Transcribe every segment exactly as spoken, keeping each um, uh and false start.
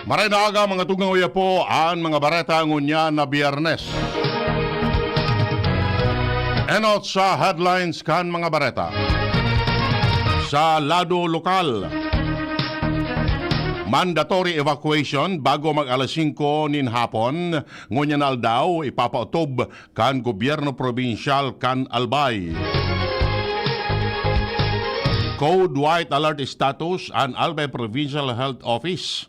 Maray na aga, mga tugang uya po, an mga bareta ngunyan na Biyernes. Enot sa headlines kan mga bareta. Sa lado lokal, mandatory evacuation bago mag alas singko nin hapon. Ngunyan na aldaw, ipapaotob kan gobyerno probinsyal kan Albay. Code White Alert status an Albay Provincial Health Office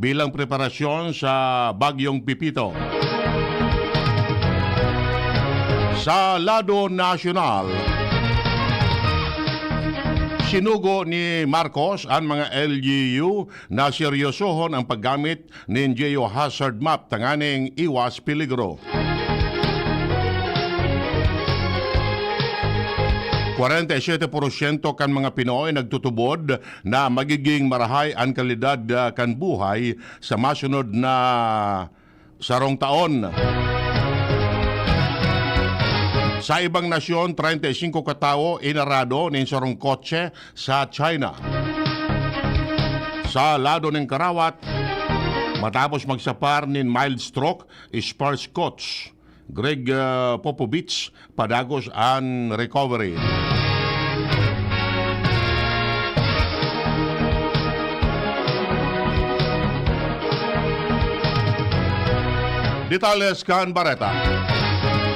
bilang preparasyon sa Bagyong Pipito. Sa lado nasyonal, sinugo ni Marcos an mga L G U na seryosohon ang paggamit nin geohazard map tanganing iwas peligro. Kwarenta y siyete porsyento kan mga Pinoy nagtutubod na magiging marahay an kalidad, ah, kan buhay sa masunod na sarong taon. Sa ibang nasyon, treinta y cinco katawo inarado nin sarong kotse sa China. Sa lado nin karawat, matapos magsapar nin mild stroke, sparse coach Greg, ah, Popovich padagos an recovery. Detalles kan bareta.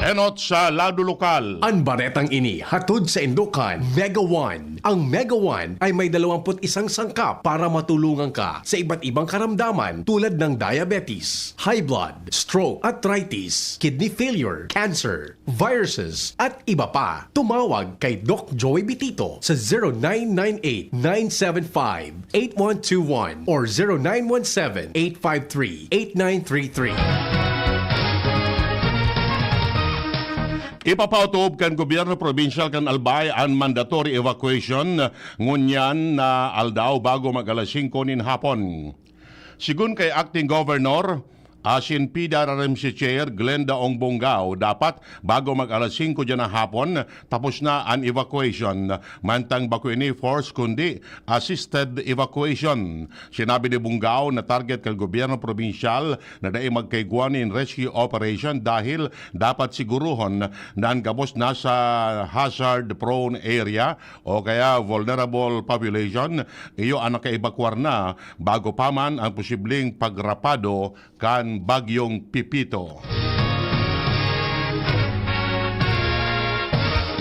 Enot sa lado lokal. An baretang ini hatod sa Indokan Mega One. Ang Mega One ay may dalawampu't isang sangkap para matulungan ka sa iba't ibang karamdaman tulad ng diabetes, high blood, stroke, arthritis, kidney failure, cancer, viruses, at iba pa. Tumawag kay Doc Joey Bitito sa zero nine nine eight, nine seven five, eight one two one or zero nine one seven, eight five three, eight nine three three. Ipapaotob kan gobyerno probinsyal kan Albay an mandatory evacuation ngunyan na aldaw bago mag alas singko nin hapon. Sigon kay Acting Governor asin P D R R M C Chair Glenda Ong Bongao, dapat bago mag alas singko diyan na hapon, tapos na an evacuation. Mantang bako ini forced kundi assisted evacuation. Sinabi ni Bongao na target kan gobyerno probinsyal na dai magkaigwa nin rescue operation dahil dapat siguruhon na an gabos nasa hazard-prone area o kaya vulnerable population, iyo an nakaebakwar na bago pa man ang posibleng pagrapado kan Bagyong Pipito.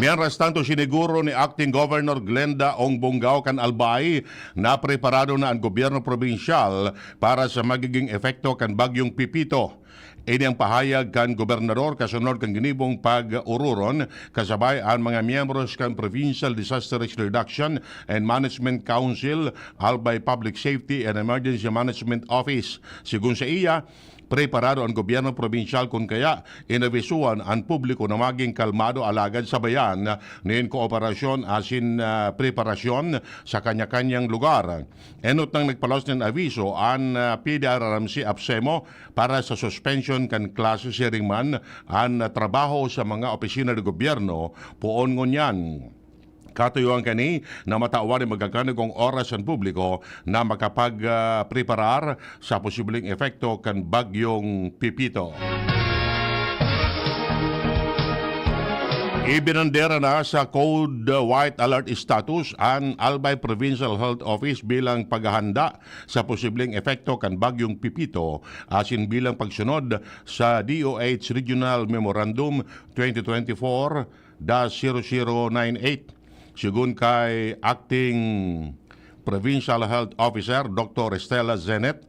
Mientras tanto, siniguro ni Acting Governor Glenda Ong Bongao kan Albay na preparado na an gobyerno probinsyal para sa magiging epekto kan Bagyong Pipito. Ini ang pahayag kan gobernador kasunod kan ginibong pag-ururon kasabay an mga miyembros kan Provincial Disaster Risk Reduction and Management Council, Albay Public Safety and Emergency Management Office. Sigon sa iya, preparado an gobyerno probinsyal kun kaya inabisuan an publiko na magin kalmado alagad sabayan nin kooperasyon asin, ah, preparasyon sa kanya-kanyang lugar. Enot nang nagpalos nin abiso an, ah, P D R R M C APSEMO para sa suspension kan klase siring man an, ah, trabaho sa mga opisina de gobyerno poon ngunyan. Katuyuan kani na matawan nin magkakanigong oras an publiko na makapag, ah, preparar sa posibleng epekto kan Bagyong Pipito. Ibinandera na sa Code White Alert status an Albay Provincial Health Office bilang paghahanda sa posibleng epekto kan Bagyong Pipito asin bilang pagsunod sa D O H Regional Memorandum twenty twenty-four dash zero zero nine eight. Sigon kay Acting Provincial Health Officer Doctor Estela Zenet,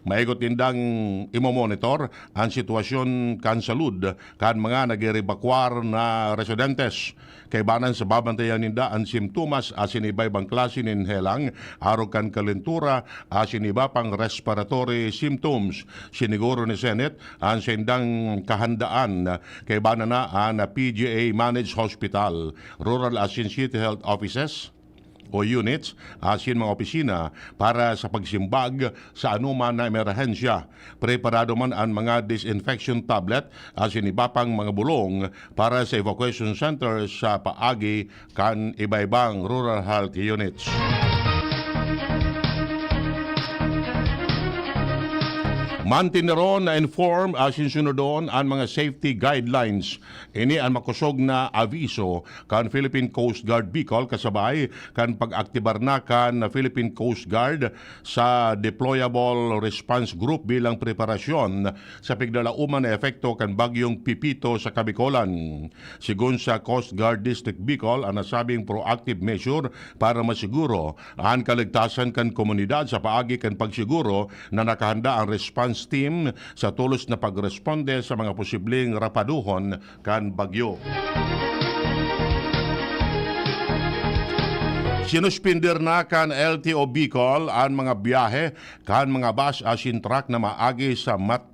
maigot nindang imomonitor an sitwasyon kan salud kan mga nag-erebakwar na residentes. Kaibanan sa babantayan ninda an simptomas asin iba-ibang klase nin helang, arog kan kalentura asin iba pang respiratory symptoms. Siniguro ni Zenet an saindang kahandaan. Kaibanan na an P G A managed hospital, rural asin city health offices o units asin mga opisina para sa pagsimbag sa anoman na emerhensya. Preparado man an mga disinfection tablet asin iba pang mga bulong para sa evacuation center sa paagi kan iba-ibang rural health units. Mantineron na inform asin sunodon an mga safety guidelines. Ini an makosog na abiso kan Philippine Coast Guard Bicol kasabay kan pag-aktibar na kan Philippine Coast Guard sa Deployable Response Group bilang preparasyon sa piglalauman na epekto kan Bagyong Pipito sa Kabikolan. Sigon sa Coast Guard District Bicol, an nasabing proactive measure para masiguro an kaligtasan kan komunidad sa paagi kan pagsiguro na nakahanda ang response team sa tolos na pagresponde sa mga posibleng rapaduhon kan bagyo. Sinuspender na kan L T O Bicol an mga biyahe kan mga bus asin truck na maagi sa Mat-,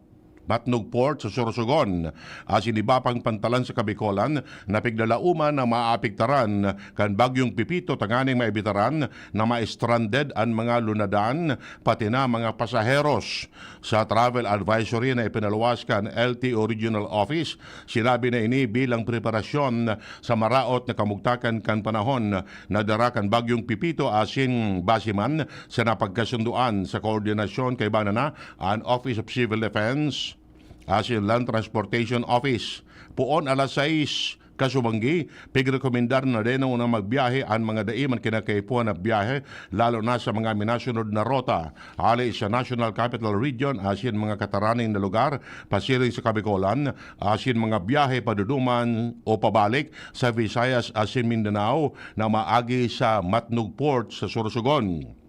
Matnog Port sa Sorsogon asin iba pang pantalan sa Kabikolan na piglalauman na maapektaran kan Bagyong Pipito tanganing maebitaran na ma-stranded an mga lunadan pati na mga pasaheros. Sa travel advisory na ipinaluwas kan L T O Regional Office, sinabi na ini bilang preparasyon sa maraot na kamugtakan kan panahon na dara kan Bagyong Pipito asin base man sa napagkasundoan sa koordinasyon kaiba na an Office of Civil Defense asin Land Transportation Office. Poon alas sais kasubanggi, pigrekomendar na deno na magbiyahe an mga dai man kinakaipuhan na biyahe, lalo na sa mga minasunod na rota, hali sa National Capital Region asin mga kataraning na lugar, pasiring sa Kabikolan, asin mga biyahe paduduman o pabalik sa Visayas asin Mindanao na maagi sa Matnog Port sa Sorsogon.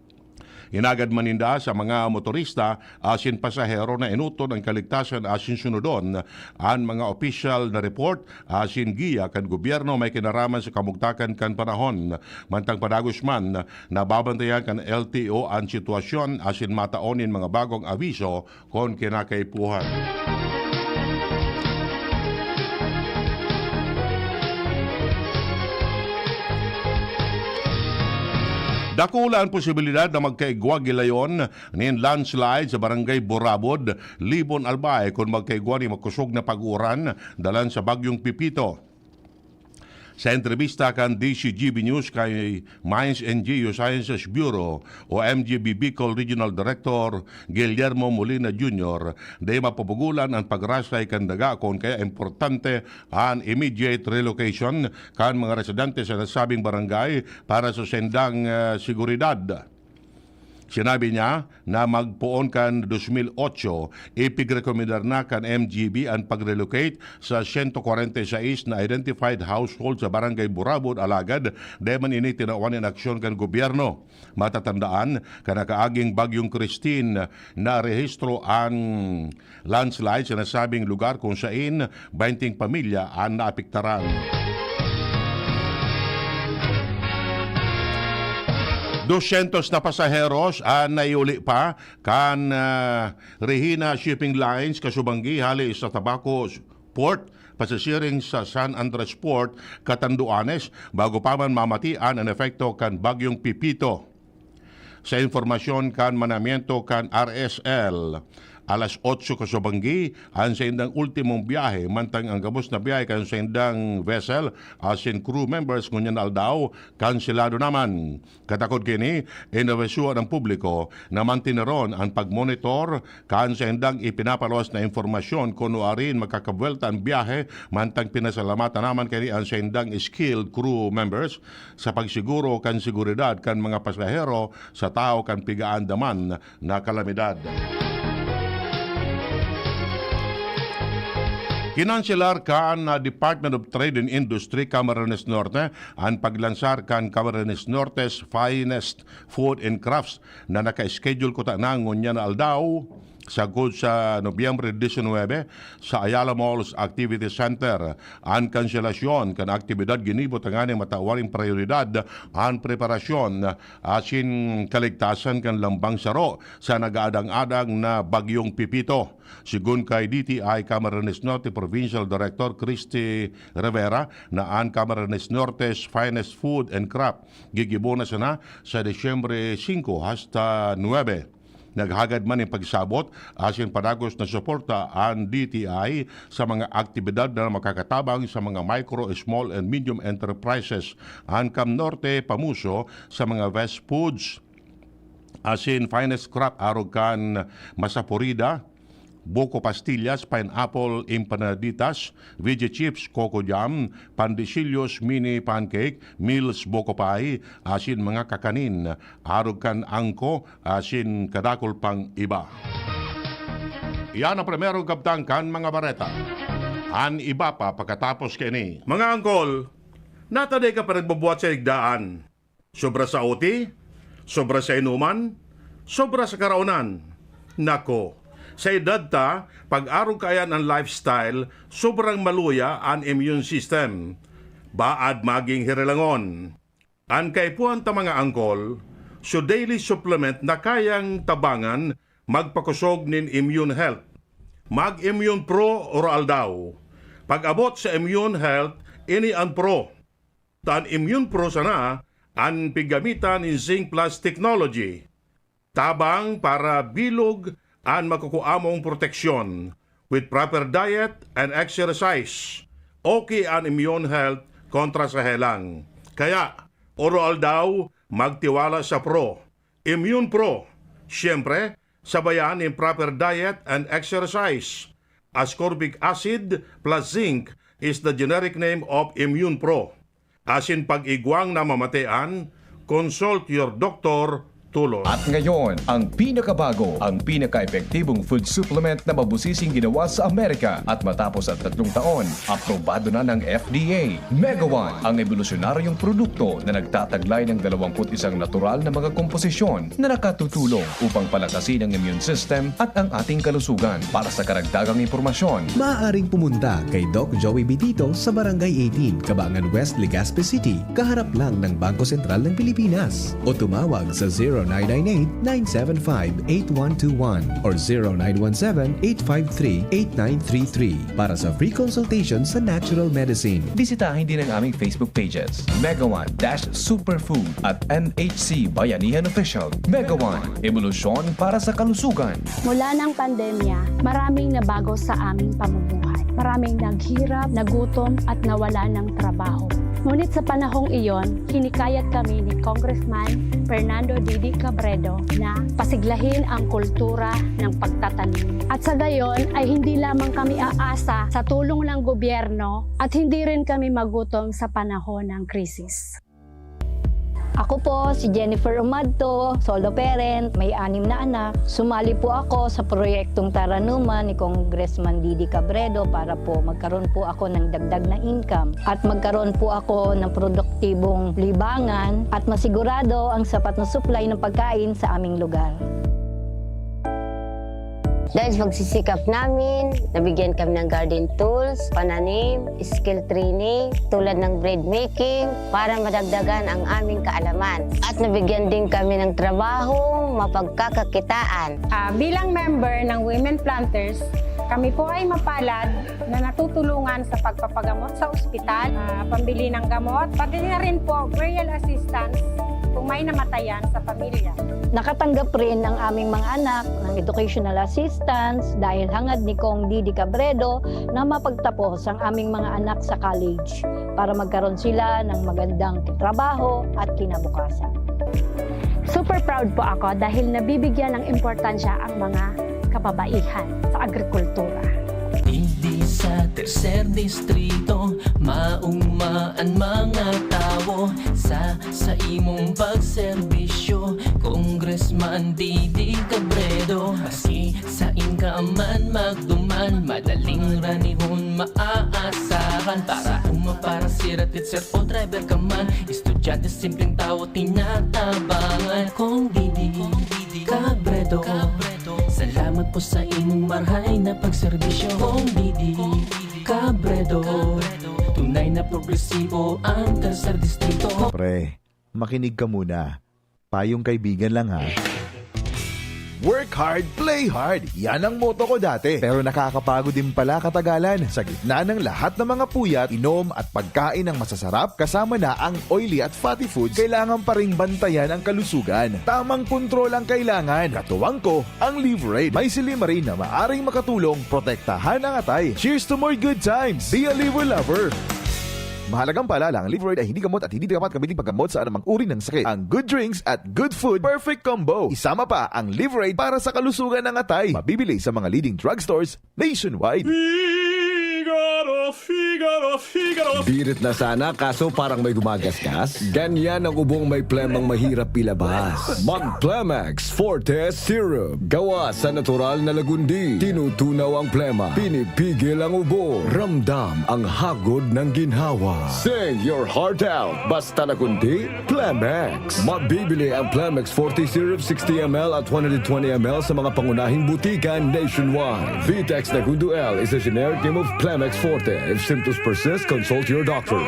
Inagad man ninda sa mga motorista asin pasahero na enotod an kaligtasan asin sunodon an mga opisyal na report asin giya kan gobyerno may kinaraman sa kamugtakan kan panahon. Mantang padagos man, nababantayan kan L T O an sitwasyon asin matao nin mga bagong abiso kun kinakaipuhan. Dakula an posibilidad na magkaigwa gilayon nin landslide sa Barangay Burabod, Libon, Albay, kun magkaigwa nin makosog na pag-uran dalan sa Bagyong Pipito. Sa entrebista kan D C G B News kay Mines and Geosciences Bureau o M G B Bicol Regional Director Guillermo Molina Junior, dai mapapugulan an pagrasay kan daga kun kaya importante an immediate relocation kan mga residente sa nasabing barangay para sa saindang, ah, seguridad. Sinabi niya na magpoon kan dos mil otso, ipigrekomendar na kan M G B an pag-relocate sa sento kwarenta y seis na identified household sa Barangay Burabod, alagad dai man ini tinawan nin aksyon kan gobyerno. Matatandaan, kan nakaaging Bagyong Christine, narehistro an landslide sa nasabing lugar, kun sain baynting pamilya an naapektaran. Dosyentos na pasaheros an naiuli pa kan, ah, Regina Shipping Lines kasubanggi hali sa Tabaco Port, pasasiring sa San Andres Port, Catanduanes, bago pa man mamatian an epekto kan Bagyong Pipito. Sa impormasyon kan manamiento kan R S L, alas otso kasubanggi an saindang ultimong biyahe, mantang ang gabos na biyahe kan saindang vessel asin crew members ngunyan na aldaw, kanselado naman. Katakod kaini, inawesuhan ang publiko na mantineron an pagmonitor kan saindang ipinapaluwas na impormasyon kun nuarin makakabuwelta an biyahe, mantang pinasalamatan naman kaini an saindang skilled crew members sa pagsiguro kan seguridad kan mga pasahero sa tahaw kan pigaandaman na kalamidad. Kinanselar kan, ah, Department of Trade and Industry, Camarines Norte, an paglansar kan Camarines Norte's Finest Food and Crafts na naka-schedule kutana ngunyan na aldaw, sagkod sa Nobyembre diecinuebe, sa Ayala Malls Activity Center. An kanselasyon kan aktibidad ginibo tanganing matawan nin prayoridad an preparasyon asin kaligtasan kan lambang saro sa nag-aadang-adang na Bagyong Pipito. Sigon kay D T I Camarines Norte Provincial Director Christy Rivera, na an Camarines Norte's Finest Food and Craft gigibo na sana sa Disyembre singko hasta nuebe. Naghagad man nin pagsabot asin padagos na suporta an D T I sa mga aktibidad na makakatabang sa mga micro, small and medium enterprises. An Cam Norte pamuso sa mga best foods asin finest craft arog kan Masapurida, buko pastillas, pineapple empanaditas, veggie chips, coco jam, pandesilyos, mini pancake, meals, buko pie, asin mga kakanin, arog kan angko, asin kadakul pang iba. Iyan ang primerong kabtang kan mga bareta. An iba pa pakatapos kaini. Mga angkol, nata dai ka pa nagbubuhat sa igdaan. Sobra sa O T, sobra sa inuman, sobra sa karaonan. Nako, sa edad ta, pag-arog kaiyan an lifestyle, sobrang maluya an immune system. Baad maging hirilangon. An kaipuhan ta, mga angkol, so daily supplement na kayang tabangan magpakosog nin immune health. Mag Immune Pro oro aldaw. Pag-abot sa Immune Health, ini an Pro. Ta an Immune Pro sana an piggamitan nin Zinc Plus technology. Tabang para bilog an makukua mong proteksyon. With proper diet and exercise, okay an immune health kontra sa helang. Kaya, oro aldaw, magtiwala sa Pro. Immune Pro. Siyempre, sabayan nin proper diet and exercise. Ascorbic acid plus zinc is the generic name of Immune Pro. Asin pag-igwang na mamatean, consult your doctor, tulon. At ngayon, ang pinakabago, ang pinaka-epektibong food supplement na mabusising ginawa sa Amerika at matapos ang tatlong taon, aprobado na ng F D A. Megawan, ang ebolusyonaryong produkto na nagtataglay ng dalawampu't isang natural na mga komposisyon na nakatutulong upang palakasin ang immune system at ang ating kalusugan. Para sa karagdagang impormasyon, maaaring pumunta kay Doc Joey Bitito sa Barangay eighteen, Kabangan West, Legazpi City, kaharap lang ng Bangko Sentral ng Pilipinas. O tumawag sa zero nine nine eight, nine seven five, eight one two one or zero nine one seven, eight five three, eight nine three three para sa free consultation sa natural medicine. Bisitahin din ang aming Facebook pages, Megawan dash Superfood at M H C Bayanihan Official. Megawan, ebolusyon para sa kalusugan. Mula ng pandemya, maraming nabago sa aming pamumuhay. Maraming naghirap, nagutom at nawala ng trabaho. Ngunit sa panahong iyon, hinikayat kami ni Congressman Fernando Didi Cabredo na pasiglahin ang kultura ng pagtatanim. At sa gayon ay hindi lamang kami aasa sa tulong ng gobyerno at hindi rin kami magutom sa panahon ng krisis. Ako po si Jennifer Umadto, solo parent, may anim na anak. Sumali po ako sa proyektong Taranuman ni Congressman Didi Cabredo para po magkaroon po ako ng dagdag na income at magkaroon po ako ng produktibong libangan at masigurado ang sapat na supply ng pagkain sa aming lugar. Dahil sa pagsisikap namin, nabigyan kami ng garden tools, pananim, skill training, tulad ng bread making, para madagdagan ang aming kaalaman. At nabigyan din kami ng trabahong mapagkakakitaan. Ah, bilang member ng Women Planters, kami po ay mapalad na natutulungan sa pagpapagamot sa ospital, ah, pambili ng gamot, pati na rin po burial assistance kung may namatayan sa pamilya. Nakatanggap rin ang aming mga anak ng educational assistance dahil hangad ni Cong Didi Cabredo na mapagtapos ang aming mga anak sa college para magkaroon sila ng magandang trabaho at kinabukasan. Super proud po ako dahil nabibigyan ng importansya ang mga kababaihan sa agrikultura. Digdi sa tercer distrito, mauma an mga tawo sa sa imong pagserbisyo, Congressman Didi Cabredo. Maski sain ka man magduman, madaling ranihon maaasahan. Para uma, para sira, teacher o driver ka man, estudyante, simpleng tawo, tinatabangan. Cong Didi Cabredo, salamat po sa imong marhay na pagserbisyo. Cong Didi Cabredo, tunay na progresibo ang tercer distrito. Pre, makinig ka muna. Payong kaibigan lang ha. Work hard, play hard. Yan ang motto ko dati. Pero nakakapagod din pala katagalan. Sa gitna ng lahat ng mga puyat, inom at pagkain ng masasarap, kasama na ang oily at fatty foods, kailangan pa ring bantayan ang kalusugan. Tamang kontrol ang kailangan. Katuwang ko, ang Liverade. May silimarin na maaring makatulong protektahan ang atay. Cheers to more good times! Be a Liver Lover! Mahalagang paalala, ang Liverade ay hindi gamot at hindi dapat gamitin paggamot sa anumang uri ng sakit. Ang good drinks at good food, perfect combo. Isama pa ang Liverade para sa kalusugan ng atay. Mabibili sa mga leading drugstores nationwide. Figaro, Figaro, Figaro. Birit na sana, kaso parang may gumagasgas. Ganyan ang ubong may plemang mahirap ilabas. Mag-Plemex Forte Syrup. Gawa sa natural na lagundi. Tinutunaw ang plema. Pinipigil ang ubo. Ramdam ang hagod ng ginhawa. Sing your heart out. Basta lagundi, Plemex. Mabibili ang Plemex forty Syrup sixty M L at one hundred twenty M L sa mga pangunahing butika nationwide. Vitex Negundo L is a generic name of Plemex Forte. If symptoms persist, consult your doctor.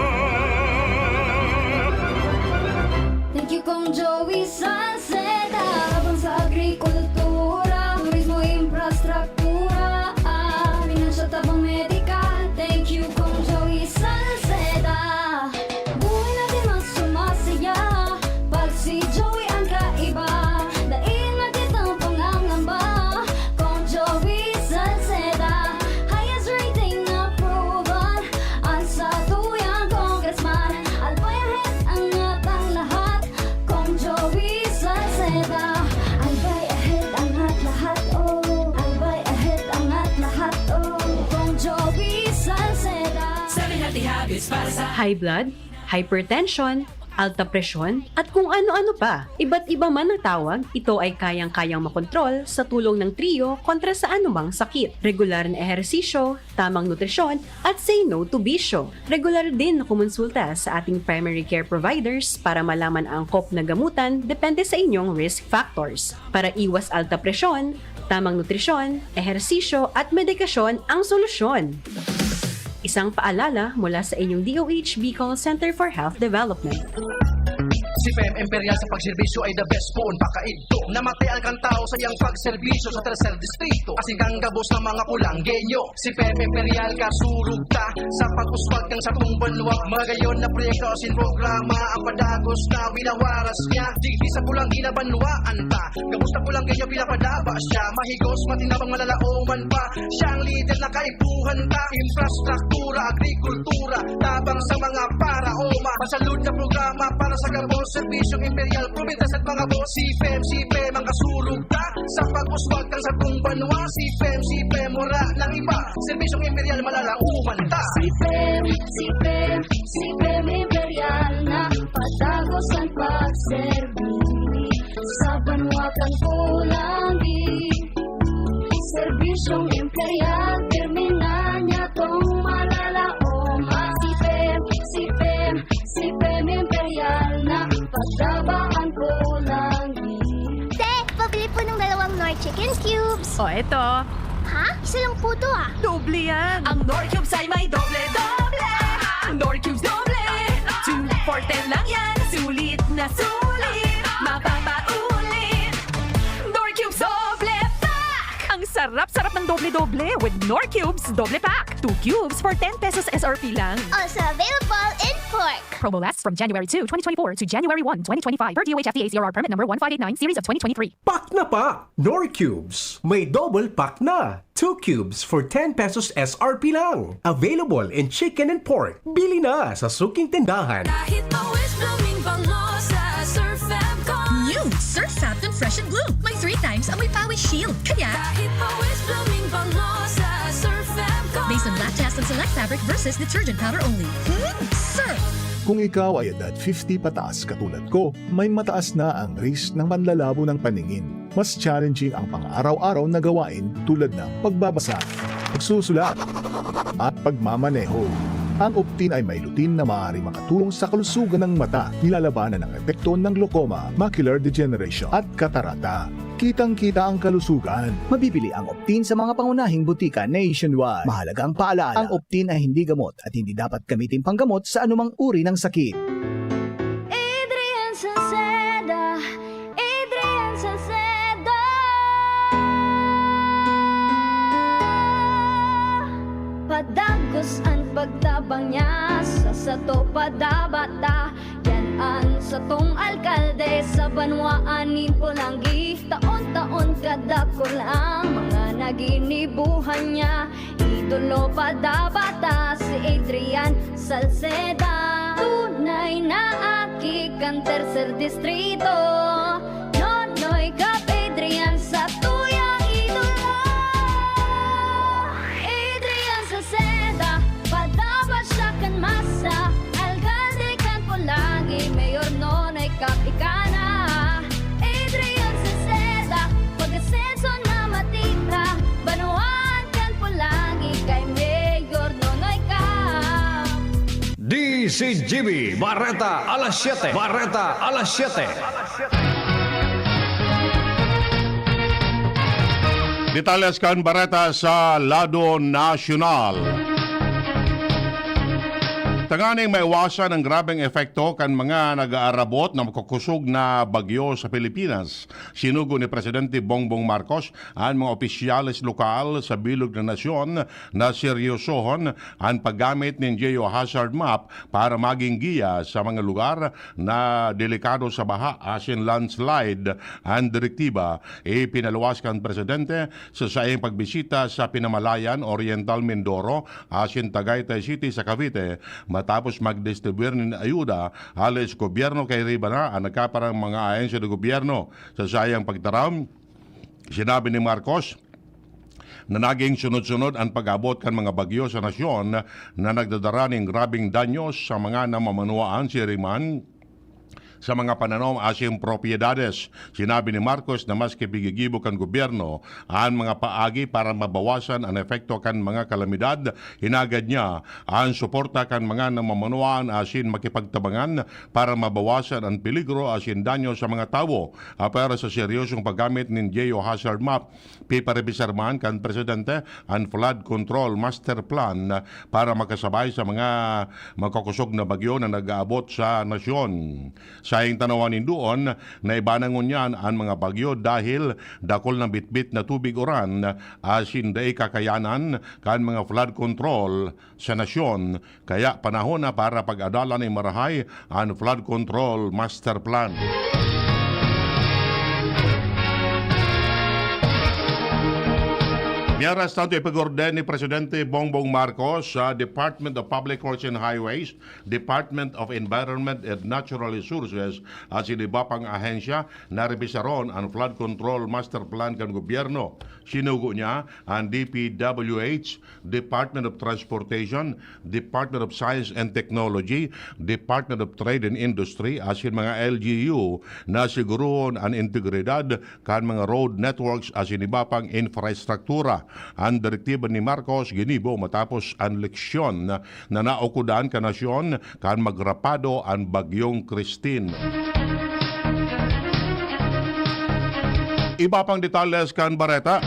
Thank you, Kong Joey Salceda. Tabang sa agrikultura, turismo, infrastruktura, ah, financial tabang medikal. Thank you, Kong Joey Salceda. Buhay natin mas sumasaya pag si Joey ang kaiba. Dahil nakitang pangangamba, Kong Joey Salceda. Highest rating na proven, ang satuyang congressman. Albay ahead, angat ang lahat. Kong Joey Salceda. Albay ahead, angat lahat, oh. Albay ahead, angat lahat, oh. Kong Joey Salceda. Seven healthy habits para sa High blood, hypertension, alta presyon, at kung ano-ano pa. Iba't iba man ang tawag, ito ay kayang-kayang makontrol sa tulong ng Trio kontra sa anumang sakit. Regular na ehersisyo, tamang nutrisyon, at say no to bisyo. Regular din na kumonsulta sa ating primary care providers para malaman ang angkop na gamutan depende sa inyong risk factors. Para iwas alta presyon, tamang nutrisyon, ehersisyo, at medikasyon ang solusyon. Isang paalala mula sa inyong D O H Bicol Center for Health Development. Si P M Imperial sa pagserbisyo ay the best poon pakaidto. Namatay ang kantao sa iyang pagserbisyo sa tercer distrito. Asin kang gabos ng mga Pulanggenyo. Si P M Imperial kasurog ta sa pag-uswag kan satong banwa. Magayon na proyekto asin programa ang padagos na winawaras niya. Digdi sa Pulanggi na banwaan ta. Gabos na Pulanggenyo pinapadaba siya. Mahigos, matinabang, malalaoman pa. Siya ang lider na kaipuhan ta. Infrastruktura, agrikultura, tabang sa mga paraoma. Masalud na programa para sa gabos, serbisyong imperial, probinsya sa mga boss. Si P M, si P M ang kasurog ta sa pag-uswag kan satong banwa. Si P M, si P M, wala nang iba. Serbisyong imperial, malalaoman ta. Si P M, si P M, si P M Imperial na padagos ang pagserbi sa banwa kan Pulanggi. Serbisyong imperial, terminal niya tong malalaom. Ah, si P M, si P M, si P M Imperial na pagdabaan ko lang. Te, pabili po ng dalawang Knorr Chicken Cubes. O, eto. Ha? Isa lang po to ah. Doble yan. Ang Knorr Cubes ay may doble-doble. Knorr Cubes doble. Two for ten lang yan. Sulit na sulit. Mapapaulit. Knorr Cubes Doble Pack! Ang sarap-sarap ng doble-doble with Knorr Cubes Doble Pack. Two cubes for ten pesos S R P lang. Also available in pork. Promo lasts from January two, twenty twenty-four to January one, twenty twenty-five, per D O H F D A C R R permit number one five eight nine, series of twenty twenty-three. Pack na pa! Knorr Cubes! May double pack na! Two cubes for ten pesos S R P lang. Available in chicken and pork. Bili na sa suking tindahan. Kahit pawis blooming bango sa Surf Fam Con. New Surf Fab Con Fresh and Bloom. May three times amoy pawis shield. Kaya, Kahit pawis blooming bango sa Surf Fam Con. Based on lab test and select fabric versus detergent powder only. Hmm, Surf! Kung ikaw ay edad fifty pataas katulad ko, may mataas na ang risk ng panlalabo ng paningin. Mas challenging ang pang-araw-araw na gawain tulad ng pagbabasa, pagsusulat, at pagmamaneho. Ang Optin ay may lutein na maaaring makatulong sa kalusugan ng mata, nilalabanan ang epekto ng glaucoma, macular degeneration, at katarata. Kitang-kita ang kalusugan. Mabibili ang Optin sa mga pangunahing butika nationwide. Mahalagang paalala, ang Optin ay hindi gamot at hindi dapat gamitin panggamot sa anumang uri ng sakit. Adrian Salceda, Adrian Salceda. Padagos an pagtabang niya sa sato padabata. Yan an satong alkalde sa banwaan nin Polangui. Taon-taon kadakul ang mga Ginibuhan niya, idolo pa dapat ta si Adrian Salceda. Tunay na aki kan Tercer Distrito, Nonoy Cap Adrian sa tuyang idolo. Adrian Salceda, padapat siya kan masa, alkalde kan Polagi, Mayor Nonoy Cap ika na. Adrian Salceda, pag-asenso na matira, banwaan kan Polagi kay Mayor Nonoy Cap. D C G B, Bareta alas siyete. Bareta alas siyete. Detalles kan bareta sa lado nasyonal. Tanganing maiwasan ang grabeng epekto kan mga nag-aarabot na makukusog na bagyo sa Pilipinas, sinugo ni Presidente Bongbong Marcos an mga opisyales lokal sa bilog na nasyon na seryosohon an paggamit nin geohazard map para magin giya sa mga lugar na delikado sa baha asin landslide. An direktiba ipinaluwas kan presidente sa saiyang pagbisita sa Pinamalayan, Oriental Mindoro asin Tagaytay City sa Cavite matapos magdistribuyar nin ayuda hale sa gobyerno kay riba na an nagkaparang mga ahensya ng gobyerno. Sa saiyang pagtaram, sinabi ni Marcos na naging sunod-sunod an pag-abot kan mga bagyo sa nasyon na nagdadara nin grabeng danyos sa mga namamanuaan, siring man sa mga pananom asin propiedades. Sinabi ni Marcos na maski pigigibo kan gobyerno an mga paagi para mabawasan an epekto kan mga kalamidad, hinagad niya an suporta kan mga namamanuaan asin makipagtabangan para mabawasan an peligro asin danyo sa mga tawo. Apwera sa seryosong paggamit nin geohazard map, piparepisar man kan presidente an flood control master plan para makasabay sa mga makakusog na bagyo na nag-aabot sa nasyon. Saing tanawan nindoon na iba na ngunyan an mga bagyo dahil dakul na bitbit na tubig uran asin dai kakayanan kan mga flood control sa nasyon, kaya panahon na para pag-adalan nin marahay an flood control master plan. Mientras tanto, ipag-orden ni Presidente Bongbong Marcos sa Department of Public Works and Highways, Department of Environment and Natural Resources asin iba pang ahensya na rebisaron an flood control master plan kan gobyerno. Sinugo niya an D P W H, Department of Transportation, Department of Science and Technology, Department of Trade and Industry asin mga L G U na sigurohon an integridad kan mga road networks asin iba pang infrastruktura. An direktiba ni Marcos ginibo matapos an leksyon na naukodan kan nasyon kan magrapado an Bagyong Christine. Iba pang detalles kan bareta.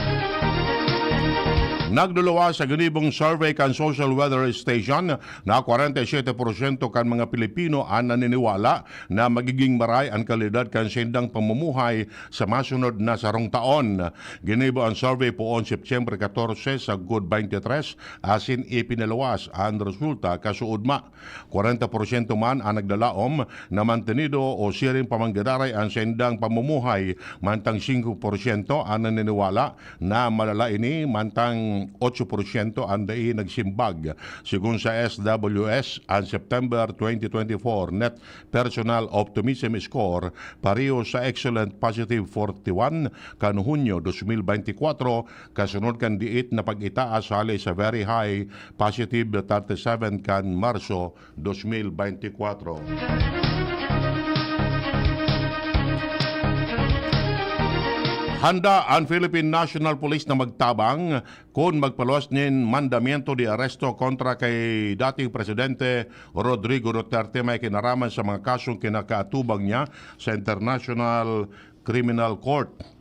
Nagduluwas sa ginibong survey kan Social Weather Station na kwarenta y siyete porsyento kan mga Pilipino an naniniwala na magiging maray an kalidad kan saindang pamumuhay sa masunod na sarong taon. Ginibo an survey poon Setyembre katorse sagkod baynte tres, asin ipinaluwas an resulta kasuodma. Kwarenta porsyento man an naglalaom na mantenido o siring pa man giraray an saindang pamumuhay, mantang singko porsyento an naniniwala na malala ini, mantang otso porsyento an dai nagsimbag. Segun sa S W S, an September twenty twenty-four net personal optimism score pareho sa excellent positive forty-one kan Hunyo dos mil baynte kwatro, kasunod kan diit na pag-itaas hale sa very high positive thirty-seven kan Marso dos mil baynte kwatro. Handa an Philippine National Police na magtabang kun magpaluwas nin mandamiento de aresto kontra kay dating Presidente Rodrigo Duterte may kinaraman sa mga kasong kinakaatubang niya sa International Criminal Court.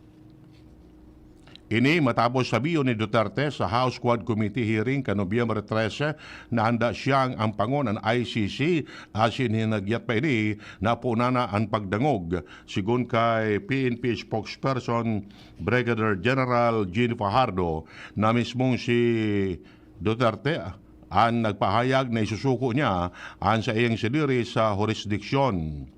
Ini matapos sabihon ni Duterte sa House Quad Committee hearing kan Nobyembre trese na handa siyang ampangon an I C C, asin hinagyat pa ini na poon na an pagdangog. Segun kay P N P spokesperson Brigadier General Jean Fajardo, na mismong si Duterte an nagpahayag na isusuko niya an saiyang sadiri sa hurisdiksyon.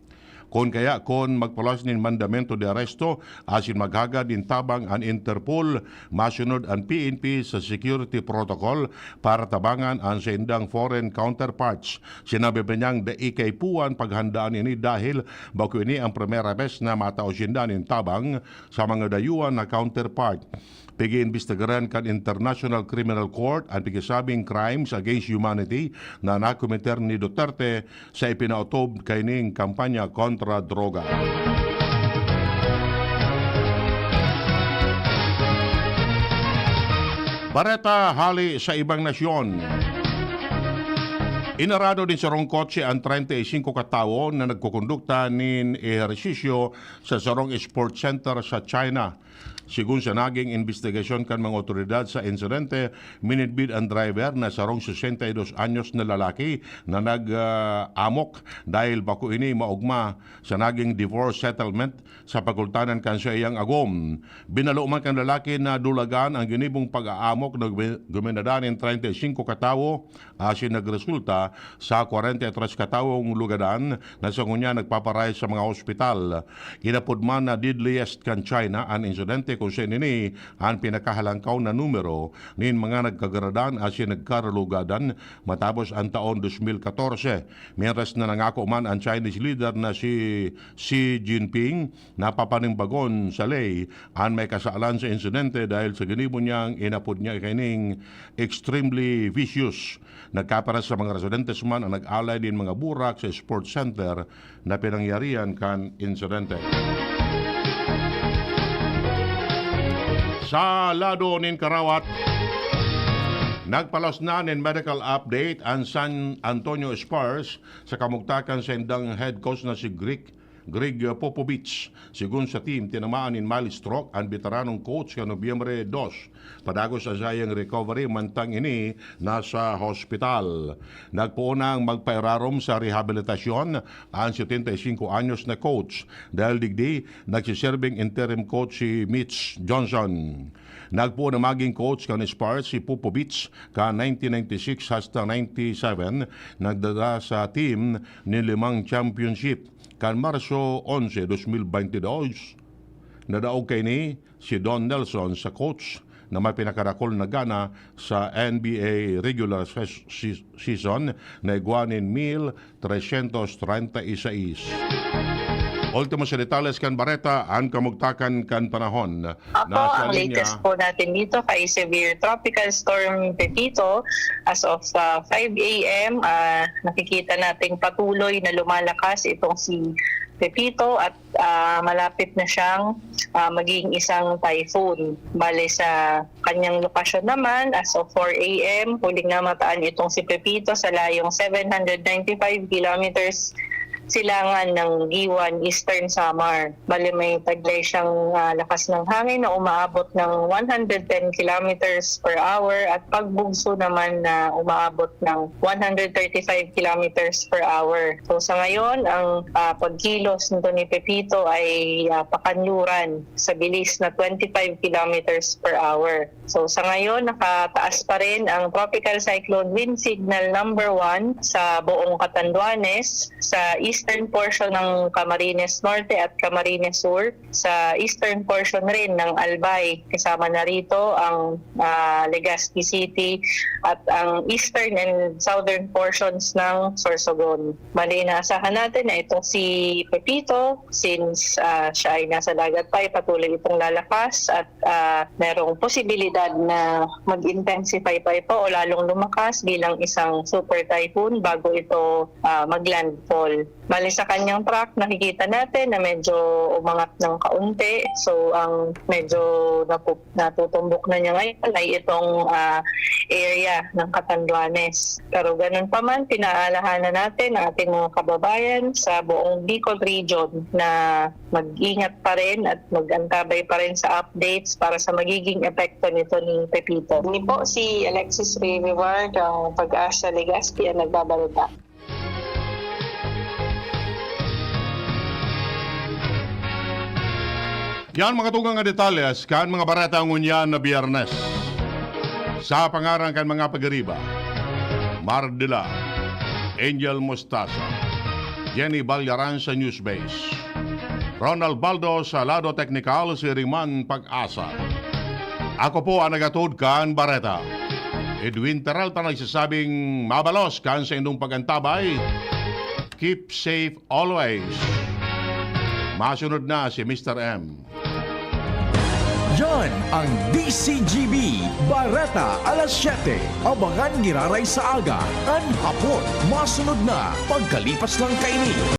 Kun kaya, kun magpaluwas nin mandamento de aresto asin maghagad nin tabang an Interpol, masunod an P N P sa security protocol para tabangan an saindang foreign counterparts. Sinabi pa niyang dai kaipuhan paghandaan ini dahil bako ini ang primera bes na matao sinda nin tabang sa mga dayuhan na counterpart. Pig-iimbestigaran kan International Criminal Court an pigsasabing crimes against humanity na nakometer ni Duterte sa ipinaotob kaining kampanya kontra droga. Bareta hali sa ibang nasyon. Inarado nin sarong kotse an treinta y cinco ka tawo na nagkukondukta nin ehersisyo sa sarong sport center sa China. Sigon sa naging imbestigasyon kan mga otoridad sa insidente, minidbid an driver na sarong sesenta y dos anyos na lalaki na nag-amok dahil bako ini maogma sa naging divorce settlement sa pagultanan kan saiyang agom. Binalo man kan lalaki na dulagan ang ginibong pag-aamok na gumi-, guminada nin treinta y cinco ka tawo, asin nagresulta sa kwarenta y tres ka tawong lugadan na sa ngunyan nagpaparahay sa mga ospital. Inapod man na deadliest kan China an insidente kun saen ini an pinakahalangkaw na numero nin mga nagkagaradan asin nagkalugadan matapos an taon dos mil katorse, mientras na nangako man an Chinese leader na si Xi Jinping na papanimbagon sa ley an may kasalan sa insidente dahil sa ginibo niyang inapod niya kaining extremely vicious. Nagkapares sa mga residentes man an nag-alay nin mga burak sa sports center na pinangyarihan kan insidente. Sa lado nin karawat, nagpaluwas na nin medical update an San Antonio Spurs sa kamugtakan saindang head coach na si Greg, Greg Popovich. Sigon sa team, tinamaan nin mild stroke an beteranong coach kan Nobyembre dos. Padagos an saiyang recovery, mantang ini nasa hospital. Nagpoon nang magpairarom sa rehabilitasyon an setenta y cinco anyos na coach. Dahil digdi, nagsiserbing interim coach si Mitch Johnson. Nagpoon na magin coach kan Spurs si Popovich kan nineteen ninety-six hasta ninety-seven, nagdala sa team nin limang championship. Kan Marso onse, dos mil bentidós, nadaog kaini si Don Nelson sa coach na may pinakarakol na gana sa N B A regular ses-, si-, season na igwa nin mil tresyentos treinta y seis. Ultimo sa detalles kan bareta, an kamugtakan kan panahon. Opo, ang latest po natin dito kay Severe Tropical Storm Pepito. As of, ah, five a m, ah, nakikita nating patuloy na lumalakas itong si Pepito at, ah, malapit na siyang, ah, maging isang typhoon. Bale, sa kanyang lokasyon naman, as of four a m, huling namataan itong si Pepito sa layong seven hundred ninety-five kilometers silangan ng Guiuan, Eastern Samar. Bale, may taglay siyang, ah, lakas ng hangin na umaabot ng one hundred ten kilometers per hour at pagbugso naman na umaabot ng one hundred thirty-five kilometers per hour. So, sa ngayon, ang, ah, pagkilos nito ni Pepito ay, ah, pakanluran sa bilis na twenty-five kilometers per hour. So, sa ngayon, nakataas pa rin ang Tropical Cyclone Wind Signal number one sa buong Catanduanes, sa eastern portion ng Camarines Norte at Camarines Sur, sa eastern portion rin ng Albay, kasama na rito ang, ah, Legazpi City at ang eastern and southern portions ng Sorsogon. Bali, inaasahan natin na itong si Pepito, since, ah, siya ay nasa dagat pa, ay patuloy itong lalakas at, ah, merong posibilidad na mag-intensify pa ito o lalong lumakas bilang isang super typhoon bago ito, ah, mag-landfall. Bali, sa kanyang track, nakikita natin na medyo umangat ng kaunti. So, ang medyo napu-, natutumbok na niya ngayon ay itong, ah, area ng Catanduanes. Pero ganun pa man, pinaalahanan natin ang ating mga kababayan sa buong Bicol Region na mag-ingat pa rin at mag-antabay pa rin sa updates para sa magiging epekto nito ni Pepito. Ni po si Alexis Rivivard, ang Pag-asa Legazpi, ang nagbabalita. Yan mga tugang nga detalles kan mga bareta ngunyan na Biyernes. Sa pangaran kan mga pagiriba, Mar de la Angel Mostaza. Jenny Ballaran sa Newsbase. Ronald Baldo sa lado teknikal, si Riman Pag-asa. Ako po ang nagatod kan bareta. Edwin Peralta nagsasabing mabalos kan sa indong pag-antabay. Keep safe always. Masunod na si Mister M. Yan ang D C G B Bareta alas siyete. Abangan giraray sa aga, an hapon. Masunod na pagkalipas lang kaini.